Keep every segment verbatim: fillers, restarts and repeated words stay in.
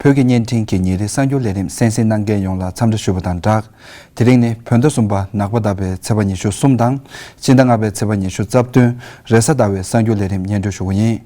བོད་ཀྱི་བརྙན་འཕྲིན་གྱི་ཉིན་རེའི་གསར་འགྱུར་ལས་རིམ་གསན་གཟིགས་གནང་མཁན་ཡོངས་ལ་འཚམས་འདྲི་ཞུ་བ་དང་སྦྲགས། དེ་རིང་ནི་བོད་ཟླ་གསུམ་པ་ནག་པ་ཟླ་བའི་ཚེས་པ་ཉི་ཤུ་གསུམ་དང་། སྤྱི་ཟླ་ལྔ་པའི་ཚེས་པ་ཉི་ཤུ་རྩ་བདུན། རེས་གཟའ་ཟླ་བའི་གསར་འགྱུར་ལས་རིམ་སྙན་སྒྲོན་ཞུ་གི་ཡིན།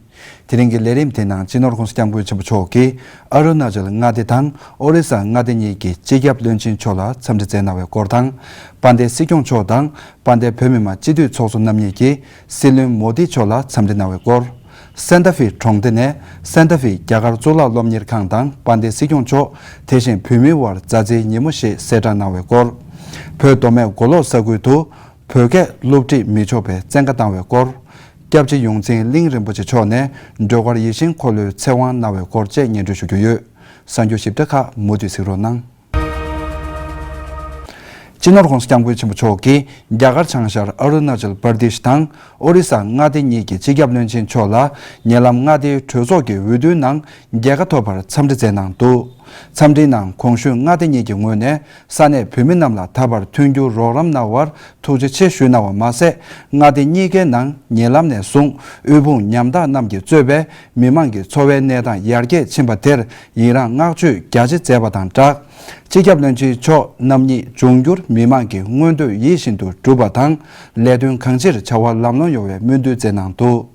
དེ་རིང་གི་ལས་རིམ་དེའི་ནང་སྤྱི་ནོར་༸གོང་ས་༸སྐྱབས་མགོན་ཆེན་པོ་མཆོག་གིས་ཨ་རུ་ན་ཅལ་མངའ་སྡེ་དང་ཨོ་རི་ས་མངའ་སྡེ་གཉིས་ཀྱི་སྤྱི་ཁྱབ་བློན་ཆེན་མཆོག་ལ་འཚམས་འདྲི་བསྩལ་གནང་བའི་སྐོར་དང་། དཔལ་ལྡན་སྲིད་སྐྱོང་མཆོག་དང་དཔལ་ལྡན་བོད་མི་མང་སྤྱི་འཐུས་ཚོགས་གཙོ་རྣམ་གཉིས་ཀྱིས་སྲིད་བློན་མོ་དི་མཆོག་ལ་འཚམས་འདྲི་གནང་བའི་སྐོར། སན་ཏ་ཧྥེ་གྲོང་སྡེ་ནས་སན་ཏ་ཧྥེ་རྒྱ་གར་གཙུག་ལག་སློབ་གཉེར་ཁང་དང་དཔལ་ལྡན་སྲིད་སྐྱོང་མཆོག་དེ་བཞིན་བོད་མིའི་དབར་མཛའ་བརྩེའི་ཉིན་མོ་ཞེས་གསལ་བསྒྲགས་གནང་བའི་སྐོར། བོད་མདོ་སྨད་མགོ་ལོག་ས་ཁུལ་དུ་བོད་སྐད་སློབ་ཁྲིད་མི་ཆོག་པའི་བཙན་བཀའ་བཏང་བའི་སྐོར། སྐྱབས་རྗེ་ཡོངས་འཛིན་གླིང་རིན་པོ་ཆེ་མཆོག་ནས་སྒྲོལ་དཀར་ཡིད་བཞིན་འཁོར་ལོའི་ཚེ་དབང་གནང་བའི་སྐོར་བཅས་སྙན་སྒྲོན་ཞུ་རྒྱུ་ཡོད། གསར་འགྱུར་ཞིབ་ཕྲ་ཁག་མུ་མཐུད་གཟིགས་རོགས་གནང་། སྤྱི་ནོར་༸གོང་ས་༸སྐྱབས་མགོན་ཆེན་པོ་མཆོག་གིས་རྒྱ་གར་བྱང་ཤར་ཨ་རུ་ན་ཅལ་པར་དེཤ་དང་ཨོ་རི་ས་མངའ་སྡེ་གཉིས་ཀྱི་སྤྱི་ཁྱབ་བློན་ཆེན་མཆོག་ལ་ཉེ་ལམ་མངའ་སྡེའི་གྲོས་ཚོགས་ཀྱི་འོས་བསྡུའི་ནང་རྒྱལ་ཁ་ཐོབ་པར་འཚམས་འདྲི་མཛད་གནང་འདུག་འཚམས་འདྲིའི་ནང་གོང་ཞུས་མངའ་སྡེ་གཉིས་ཀྱི་ངོས་ནས་ས་གནས་བོད་མི་རྣམས་ལ་ད་བར་མཐུན་འགྱུར་རོགས་རམ་གནང་བར་ཐུགས་རྗེ་ཆེ་ཞུས་གནང་བ་མ་ཟད། མངའ་སྡེ་གཉིས་ཀའི་ནང་ཉེ་ལམ་ནས་བཟུང་དབུལ་ཕོངས་ཉམ་ཐག་རྣམས་ཀྱིས་གཙོས་པའི་མི་མང་གི་འཚོ་བའི་གནས་སྟངས་ཡར་རྒྱས་ཕྱིན་པ་དེར་ཡི་རངས་བསྔགས་བརྗོད་རྒྱ་ཆེ་མཛད་པ་དང་སྦྲགས། སྤྱི་ཁྱབ་བློན་ཆེན་མཆོག་རྣམ་གཉིས་འབྱུང་འགྱུར་མི་མང་གི་མངོན་འདོད་ཡིད་བཞིན་དུ་འགྲུབ་པ་དང་། ལས་དོན་གང་ཕྱིར་བྱ་བ་ལམ་ལྷོང་ཡོང་བའི་སྨོན་འདུན་བསྩལ་གནང་འདུག་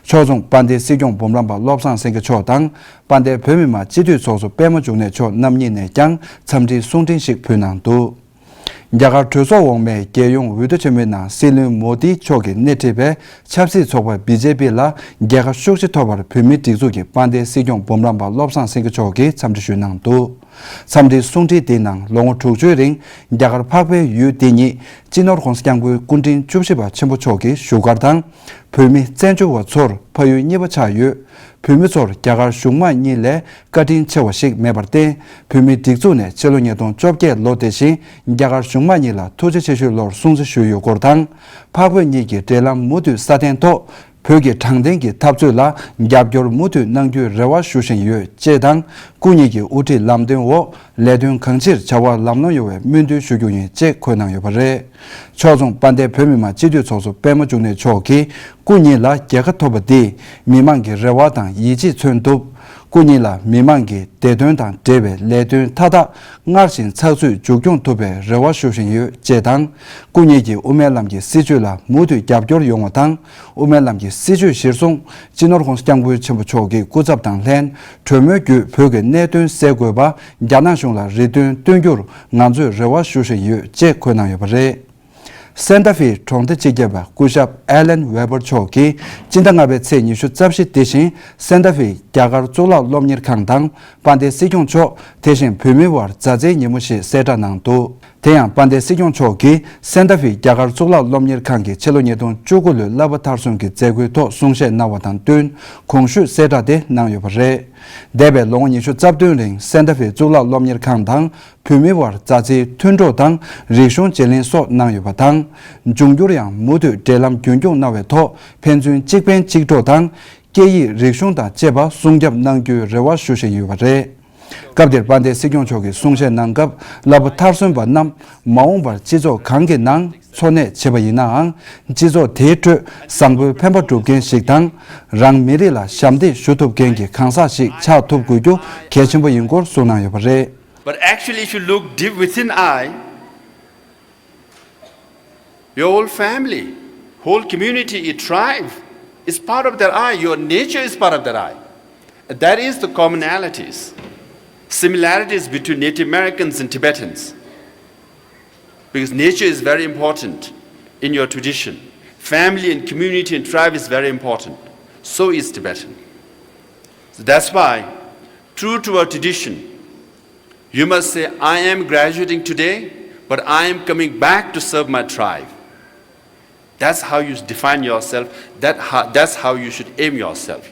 ཕྱོགས་མཚུངས་དཔལ་ལྡན་སྲིད་སྐྱོང་འབུམ་རམས་པ་བློ་བཟང་སེང་གེ་མཆོག་དང་དཔལ་ལྡན་བོད་མི་མང་སྤྱི་འཐུས་ཚོགས་གཙོ་པད་མ་འབྱུང་གནས་མཆོག་རྣམ་གཉིས་ནས་ཀྱང་འཚམས་འདྲིའི་གསུང་འཕྲིན་ཞིག་ཕུལ་གནང་འདུག་རྒྱ་གར་གྲོས་ཚོགས་འོག་མའི་རྒྱལ་ཡོངས་འོས་བསྡུ་ཆེན་མོའི་ནང་སྲིད་བློན་མོ་དི་མཆོག་གིས་སྣེ་ཁྲིད་པའི་ཆབ་སྲིད་ཚོགས་པ་བི་ཇེ་པི་ལ་རྒྱལ་ཁ་ཤུགས་ཆེ་ཐོབ་པར་བོད་མིའི་སྒྲིག་འཛུགས་ཀྱི་དཔལ་ལྡན་སྲིད་སྐྱོང་འབུམ་རམས་པ་བློ་བཟང་སེང་གེ་མཆོག་གིས་འཚམས་འདྲི་ཞུས་གནང་འདུག་འཚམས་འདྲིའི་གསུང་འཕྲིན་དེའི་ནང་ལོ་ངོ་དྲུག་ཅུའི་རིང་རྒྱ་གར་འཕགས་པའི་ཡུལ་འདི་ཉིད་སྤྱི་ནོར་༸གོང་ས་༸སྐྱབས་མགོན་སྐུ་ཕྲེང་བཅུ་བཞི་པ་ཆེན་པོ་མཆོག་གི་བཞུགས་སྒར་དང་། བོད་མི་བཙན་བྱོལ་བ་ཚོར་ཕ་ཡུལ་གཉིས་པ་ཆགས་ཡོད། བོད་མི་ཚོར་རྒྱ་གར་གཞུང་མང་གཉིས་ལས་བཀའ་དྲིན་ཆེ་བ་ཞིག་མེད་པར་བརྟེན། བོད་མིའི་སྒྲིག་འཛུགས་ནས་ཕྱི་ལོ་ཉིས་སྟོང་བཅོ་བརྒྱད་ལོ་དེ་བཞིན་རྒྱ་གར་གཞུང་མང་གཉིས་ལ་ཐུགས་རྗེ་ཆེ་ཞུའི་བློར་སྲུང་བརྩི་ཞུས་ཡོད་སྐོར་དང་། འཕགས་བོད་གཉིས་ཀྱི་འབྲེལ་ལམ་མུ་མཐུད་སྲ་བརྟན་ཐོག་བོད་ཀྱི་དྲང་བདེན་གྱི་འཐབ་རྩོད་ལ་རྒྱབ་སྐྱོར་མུ་མཐུད་གནང་རྒྱུའི་རེ་བ་ཞུ་བཞིན་ཡོད་ཅེས་དང་། སྐུ་ཉིད་ཀྱི་དབུ་ཁྲིད་ལམ་སྟོན་འོག་ལས་དོན་གང་ཅིར་བྱ་བ་ལམ་ལྷོང་ཡོང་བའི་སྨོན་འདུན་ཞུ་རྒྱུ་ཡིན་ཅེས་འཁོད་གནང་ཡོད་པ་རེད། ཕྱོགས་མཚུངས་དཔལ་ལྡན་བོད་མི་མང་སྤྱི་འཐུས་ཚོགས་གཙོ་པད་མ་འབྱུང་གནས་མཆོག་གིས་སྐུ་ཉིད་ལ་རྒྱལ་ཁ་ཐོབ་པ་འདིས་མི་མང་གི་རེ་བ་དང་ཡིད་ཆེས་མཚོན་ཐུབ། སྐུ་ཉིད་ལ་མི་མང་གི་བདེ་དོན་དང་འབྲེལ་བའི་ལས་དོན་མཐའ་དག་སྔར་བཞིན་ཚགས་ཚུད་མཇུག་སྐྱོང་ཐུབ་པའི་རེ་བ་ཞུ་བཞིན་ཡོད་ཅེས་དང་། སྐུ་ཉིད་ཀྱིས་དབུ་མའི་ལམ་གྱི་སྲིད་བྱུས་ལ་མུ་མཐུད་རྒྱབ་སྐྱོར་ཡོང་བ་དང་། དབུ་མའི་ལམ་གྱི་སྲིད་བྱུས་གཞིར་བཟུང་སྤྱི་ནོར་༸གོང་ས་༸སྐྱབས་མགོན་ཆེན་པོ་མཆོག་གི་སྐུ་ཚབ་དང་ལྷན་གྲོས་མོལ་བརྒྱུད་བོད་ཀྱི་གནད་དོན་སེལ་དགོས་པ་རྒྱ་ནག་གཞུང་ལ་རེ་འདུན་བཏོན་རྒྱུར་ང་ཚོས་རེ་བ་ཞུ་བཞིན་ཡོད་ཅེས་འཁོད་གནང་ཡོད་པ་རེད། སན་ཏ་ཧྥེ་གྲོང་སྡེ་སྤྱི་ཁྱབ་པ་སྐུ་ཞབས་ཨེ་ལན་ཝེ་པར་མཆོག་གིས་སྤྱི་ཟླ་ལྔ་པའི་ཚེས་ཉི་ཤུ་རྩ་བཞི་དེ་བཞིན་སན་ཏ་ཧྥེ་རྒྱ་གར་གཙུག་ལག་སློབ་གཉེར་ཁང་དང་དཔལ་ལྡན་སྲིད་སྐྱོང་མཆོག་དེ་བཞིན་བོད་མིའི་དབར་མཛའ་བརྩེའི་ཉིན་མོ་ཞེས་གསལ་བསྒྲགས་གནང་འདུག་དེ་ཡང་དཔལ་ལྡན་སྲིད་སྐྱོང་མཆོག་གིས་སན་ཏ་ཧྥེ་རྒྱ་གར་གཙུག་ལག་སློབ་གཉེར་ཁང་གི་ཕྱི་ལོ་ཉིས་སྟོང་བཅུ་དགུ་ལོའི་བསླབ་པ་མཐར་སོན་གྱི་མཛད་སྒོའི་ཐོག་གསུང་བཤད་གནང་བ་དང་བསྟུན་གོང་ཞུས་གསལ་བསྒྲགས་དེ་གནང་ཡོད་པ་རེད། འདས་པའི་ལོ་ངོ་ཉི་ཤུ་རྩ་བདུན་རིང་སན་ཏ་ཧྥེ་གཙུག་ལག་སློབ་གཉེར་ཁང་དང་བོད་མིའི་དབར་མཛའ་བརྩེའི་མཐུན་གྲོགས་དང་རིག་གཞུང་བརྗེ་ལེན་སོགས་གནང་ཡོད་པ་དང་། འབྱུང་འགྱུར་ཡང་མུ་མཐུད་འབྲེལ་ལམ་རྒྱུན་འཁྱོངས་གནང་བའི་ཐོག་ཕན་ཚུན་གཅིག་ཕན་གཅིག་གྲོགས་དང་། སྐད་ཡིག་རིག་གཞུང་དང་བཅས་པ་སྲུང་སྐྱོབ་གནང་རྒྱུའི་རེ་བ་ཞུ་བཞིན་ཡོད་པ་རེད། སྐབས་དེར་དཔལ་ལྡན་སྲིད་སྐྱོང་མཆོག་གིས་གསུང་བཤད་གནང་སྐབས། བསླབ་པ་མཐར་སོན་པ་རྣམས་མ་འོངས་པར་སྤྱི་ཚོགས་གང་གི་ནང་འཚོ་གནས་བྱེད་པ་ཡིན་ནའང་། སྤྱི་ཚོགས་དེའི་ཁྲོད་བཟང་པོའི་ཕན་པ་སྒྲུབ་མཁན་ཞིག་དང་། རང་མི་རིགས་ལ་ཞབས་འདེགས་ཞུ་ཐུབ་མཁན་གྱི་གང་ཟག་ཞིག་ཆགས་ཐུབ་དགོས་རྒྱུ་གལ་ཆེན་པོ་ཡིན་སྐོར་གསུངས་གནང་ཡོད་པ་རེད། But actually, if you look deep within I, your whole family, whole community, your tribe is part of that I. Your nature is part of that I. That is the commonalities, similarities between Native Americans and Tibetans. Because nature is very important in your tradition. Family and community and tribe is very important. So is Tibetan. So that's why, true to our tradition, you must say, "I am graduating today, but I am coming back to serve my tribe." That's how you define yourself. That ho- that's how you should aim yourself.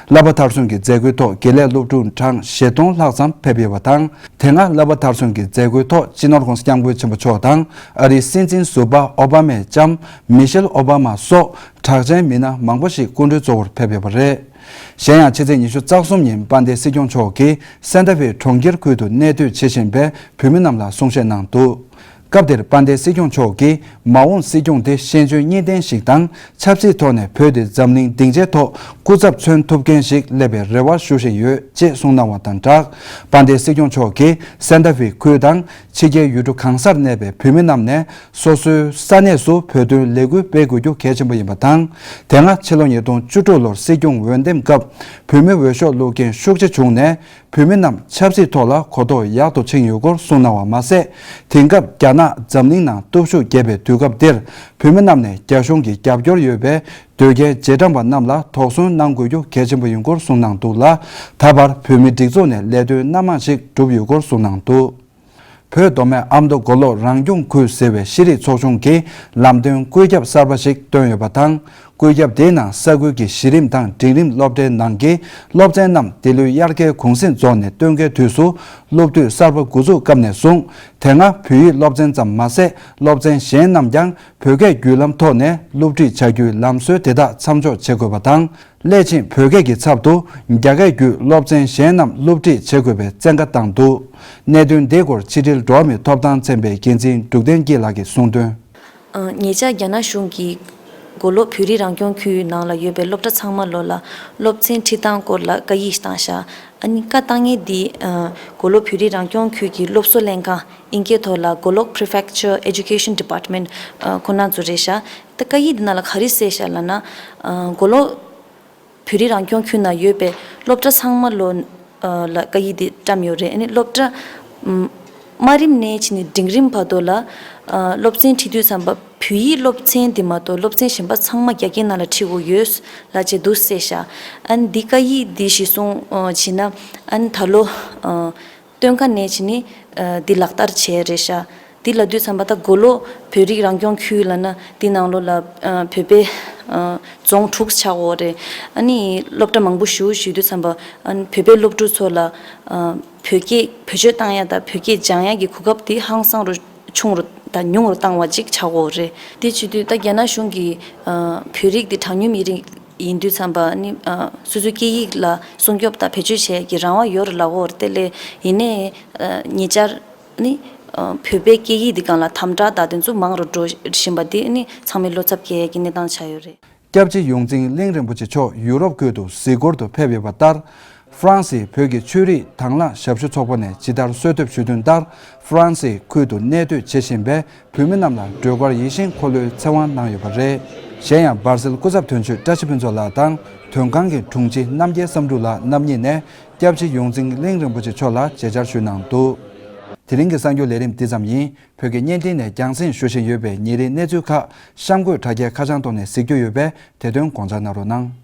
བསླབ་པ་མཐར་སོན་གྱི་མཛད་སྒོའི་ཐོག་དགེ་ལས་སློབ་ཕྲུག་གྲངས་བཞི་སྟོང་ལྷག་ཙམ་ཕེབས་ཡོད་པ་དང་། དེ་སྔ་བསླབ་པ་མཐར་སོན་གྱི་མཛད་སྒོའི་ཐོག་སྤྱི་ནོར་༸གོང་ས་༸སྐྱབས་མགོན་ཆེན་པོ་མཆོག་དང་། ཨ་རིའི་སྲིད་འཛིན་ཟུར་པ་ཨོ་བྷ་མའི་ལྕམ་མི་ཤེལ་ཨོ་བྷ་མ་སོགས་གྲགས་ཅན་མི་སྣ་མང་པོ་ཞིག་སྐུ་མགྲོན་གཙོ་བོར་ཕེབས་ཡོད་པ་རེད། གཞན་ཡང་ཕྱི་ཚེས་ཉི་ཤུ་རྩ་གསུམ་ཉིན་དཔལ་ལྡན་སྲིད་སྐྱོང་མཆོག་གིས་སན་ཏ་ཧྥེ་གྲོང་ཁྱེར་ཁུལ་དུ་གནས་སྡོད་བྱེད་བཞིན་པའི་བོད་མི་རྣམས་ལ་གསུང་བཤད་གནང་འདུག་སྐབས་དེར་དཔལ་ལྡན་སྲིད་སྐྱོང་མཆོག་གིས་མ་འོངས་སྲིད་སྐྱོང་དེ་ཤེས་འཇོན་གཉིས་ལྡན་ཞིག་དང་ཆབ་སྲིད་ཐོག་ནས་བོད་དེ་འཛམ་གླིང་སྡིངས་ཆའི་ཐོག་སྐུ་ཚབ་མཚོན་ཐུབ་མཁན་ཞིག་སླེབས་པའི་རེ་བ་ཞུ་བཞིན་ཡོད་ཅེས་གསུངས་གནང་བ་དང་སྦྲགས། དཔལ་ལྡན་སྲིད་སྐྱོང་མཆོག་གིས་སན་ཏ་ཧྥེ་ཁུལ་དང་ཕྱི་རྒྱལ་ཡུལ་གྲུ་གང་སར་གནས་པའི་བོད་མི་རྣམས་ནས་སོ་སོའི་ས་གནས་སུ་བོད་དོན་ལས་འགུལ་སྤེལ་དགོས་རྒྱུ་གལ་ཆེན་པོ་ཡིན་པ་དང་། དེ་སྔ་ཕྱི་ལོ་ཉིས་སྟོང་བཅུ་དྲུག་ལོར་སྲིད་སྐྱོང་འོས་འདེམས་སྐབས་བོད་མི་འོས་ཤོག་བླུག་མཁན་ཤུགས་ཆེ་བྱུང་ནས། བོད་མི་རྣམས་ཆབ་སྲིད་ཐོག་ལ་གོ་རྟོགས་ཡག་ཏུ་ཕྱིན་ཡོད་སྐོར་གསུངས་གནང་བ་མ་ཟད། དེང་སྐབས་རྒྱ་ནག་འཛམ་གླིང་ནང་སྟོབས་ཤུགས་རྒྱས་པའི་དུས་སྐབས་འདིར་བོད་མི་རྣམས་ནས་རྒྱ་གཞུང་གི་རྒྱབ་སྐྱོར་ཡོད་པའི་དོལ་རྒྱལ་རྗེས་འབྲང་པ་རྣམས་ལ་དོགས་ཟོན་གནང་དགོས་རྒྱུ་གལ་ཆེན་པོ་ཡིན་སྐོར་གསུངས་གནང་འདུག་ལ། ད་བར་བོད་མི་སྒྲིག་འཛུགས་ནས་ལས་དོན་སྣ་མང་ཞིག་བསྒྲུབས་ཡོད་སྐོར་གསུངས་གནང་འདུག་བོད་མདོ་སྨད་ཨ་མདོ་མགོ་ལོག་རང་སྐྱོང་ཁུལ་ཟེར་བའི་ཤེས་རིག་ཚོགས་ཆུང་གིས་ལམ་སྟོན་བཀོད་ཁྱབ་གསར་པ་ཞིག་བཏོན་ཡོད་པ་དང་། བཀོད་ཁྱབ་དེའི་ནང་ས་ཁུལ་གྱི་གཞི་རིམ་དང་འབྲིང་རིམ་སློབ་གྲྭའི་ནང་གི་སློབ་ཚན་རྣམས་འདི་ལོའི་དབྱར་ཁའི་གུང་གསེང་རྫོགས་ནས་སྟོན་ཁའི་དུས་སུ་སློབ་དུས་གསར་པ་འགོ་འཛུགས་སྐབས་ནས་བཟུང་། དེ་སྔ་བོད་ཡིག་སློབ་ཚན་ཙམ་མ་ཟད། སློབ་ཚན་གཞན་རྣམས་ཀྱང་བོད་སྐད་བརྒྱུད་ལམ་ཐོག་ནས་སློབ་ཁྲིད་བྱ་རྒྱུའི་ལམ་སྲོལ་དེ་དག་མཚམས་འཇོག་བྱེད་དགོས་པ་དང་། སླད་ཕྱིན་བོད་སྐད་ཀྱི་ཚབ་ཏུ་རྒྱ་སྐད་བརྒྱུད་སློབ་ཚན་གཞན་རྣམས་སློབ་ཁྲིད་བྱེད་དགོས་པའི་བཙན་བཀའ་བཏང་འདུག་གནད་དོན་དེའི་སྐོར་ཕྱི་དྲིལ་འགྲོ་བ་མིའི་ཐོབ་ཐང་ཚན་པའི་འགན་འཛིན་འབྲུག་བསྟན་སྐྱིད་ལགས་ཀྱིས་གསུངས་དོན། ཉེ་ཆར་རྒྱ་ནག་གཞུང་གིས་མགོ་ལོག་བོད་རིགས་རང་སྐྱོང་ཁུལ་ནང་ལ་ཡོད་པའི་སློབ་གྲྭ་ཚང་མ་ལོ་ལ་སློབ་ཚན་ཁྲིད་སྟངས་སྐོར་ལ་བཀའ་ཡིག་བཏང་བཞག་ཨ་ནི་བཀའ་བཏང་མཁན་འདི་མགོ་ལོག་བོད་རིགས་རང་སྐྱོང་ཁུལ་གྱི་སློབ་གསོ་ལྷན་ཁང་ཨིན་སྐད་ཐོག་ལ་མགོ་ལོག་Prefecture Education Department ཁོ་ན་ཚོ་རེད་བཞག་ད་བཀའ་ཡིག་འདི་ནང་ལ་ག་རེ་གསལ་བཞག་ལབ་ན། མགོ་ལོག་བོད་རིགས་རང་སྐྱོང་ཁུལ་ནང་ཡོད་པའི་སློབ་གྲྭ་ཚང་མ་ལོ་ལ་བཀའ་ཡིག་འདི་བཀྲམ་ཡོད་རེད། ཨ་ནི་སློབ་གྲྭ་དམའ་རིམ་ནས་ཕྱིན་ནས་འབྲིང་རིམ་བར་དུ་ལ་སློབ་ཚན་ཁྲིད་དུས་ཙམ་པ་བོད་ཡིག་སློབ་ཚན་འདི་མ་གཏོགས་སློབ་ཚན་གཞན་པ་ཚང་མ་རྒྱ་སྐད་ནང་ལ་ཁྲིད་དགོས་ཡོད་ལབ་བྱས་འདུག་གསལ་བཞག་ཨ་ནི་འདི་བཀའ་ཡིག་འདི་གཞིར་བཟུང་བྱས་ན་ཨ་ནི་ད་ལོ། སྟོན་ཁ་ནས་བྱས་ནས་འདི་ལག་བསྟར་བྱས་རེད་ཤག་འདི་ལབ་དུས་ཙམ་པ་ད་མགོ་ལོག་བོད་རིགས་རང་སྐྱོང་ཁུལ་ལབ་ན་འདི་ནང་ལོགས་ལ་བོད་པའི་རྫོང་དྲུག་ཆགས་ཡོད་རེད། ཨ་ནི་སློབ་གྲྭ་མང་པོ་ཞེ་པོ་ཞིག་དུས་ཙམ་པ་བོད་པའི་སློབ་ཕྲུག་ཚོ་ལ་བོད་སྐད་བེད་སྤྱོད་བཏང་ཡ་དང་བོད་སྐད་སྦྱང་ཡ་གི་གོ་སྐབས་དེ་ཧང་སང་རུ་ཆུང་རུ་དང་ཉུང་རུ་བཏང་བ་ཅིག་ཆགས་ཡོད་རེད། དེ་བྱེད་དུས་ད་རྒྱ་ནག་གཞུང་གིས་བོད་རིགས་འདི་གྲངས་ཉུང་མི་རིགས་ཡིན་དུས་ཙམ་པ་ནི་སོ་སོའི་སྐད་ཡིག་ལ་སྲུང་སྐྱོབ་དང་བེད་སྤྱོད་བྱེད་ཀྱི་རང་དབང་ཡོད་རེད་ལབ་ཡོད་རེད། དེ་ལས་ཡིན་ནའི་ཉེ་ཆར་ནི་བོད་པའི་སྐད་ཡིག་འདི་སྒང་ལ་དམ་དྲག་དང་དེ་ཚོ་མང་རུ་འགྲོ་བཞིན་པ་འདི་ནི་ཚང་མས་བློ་འཚབ་སྐྱེ་ཡས་ཀྱི་གནས་སྟངས་ཆགས་ཡོད་རེད། སྐྱབས་རྗེ་ཡོངས་འཛིན་གླིང་རིན་པོ་ཆེ་མཆོག་ཡུ་རོབ་ཁུལ་དུ་གཟིགས་སྐོར་དུ་ཕེབས་ཡོད་པ་ལྟར། ཧྥ་རན་སིའི་བོད་ཀྱི་ཆོས་རིག་དང་བླངས་ཞབས་ཞུ་ཚོགས་པ་ནས་ཇི་ལྟར་གསོལ་འདེབས་ཞུས་དོན་ལྟར། ཧྥ་རན་སིའི་ཁུལ་དུ་གནས་སྡོད་བྱེད་བཞིན་པའི་བོད་མི་རྣམས་ལ་སྒྲོལ་དཀར་ཡིད་བཞིན་འཁོར་ལོའི་ཚེ་དབང་གནང་ཡོད་པ་རེད། གཞན་ཡང་སྦར་སིལ་སྐུ་ཚབ་དོན་གཅོད་བཀྲ་ཤིས་ཕུན་ཚོགས་ལགས་དང་དོན་ཁང་གི་དྲུང་ཆེ་རྣམ་རྒྱལ་བསམ་འགྲུབ་ལགས་རྣམ་གཉིས་ནས་སྐྱབས་རྗེ་ཡོངས་འཛིན་གླིང་རིན་པོ་ཆེ་མཆོག་ལ་མཇལ་བཅར་ཞུས་གནང་འདུག་དེ་རིང་གི་གསར་འགྱུར་ལས་རིམ་འདི་ཙམ་ཡིན། བོད་ཀྱི་བརྙན་འཕྲིན་ནས་རྒྱང་སྲིང་ཞུ་བཞིན་ཡོད་པའི་ཉིན་རེའི་གནས་ཚུལ་ཁག་གཤམ་འཁོད་དྲ་རྒྱའི་ཁ་བྱང་ཐོག་ནས་གཟིགས་རྒྱུ་ཡོད་པས་དེ་དོན་དགོངས་འཇགས་གནང་རོགས་གནང་།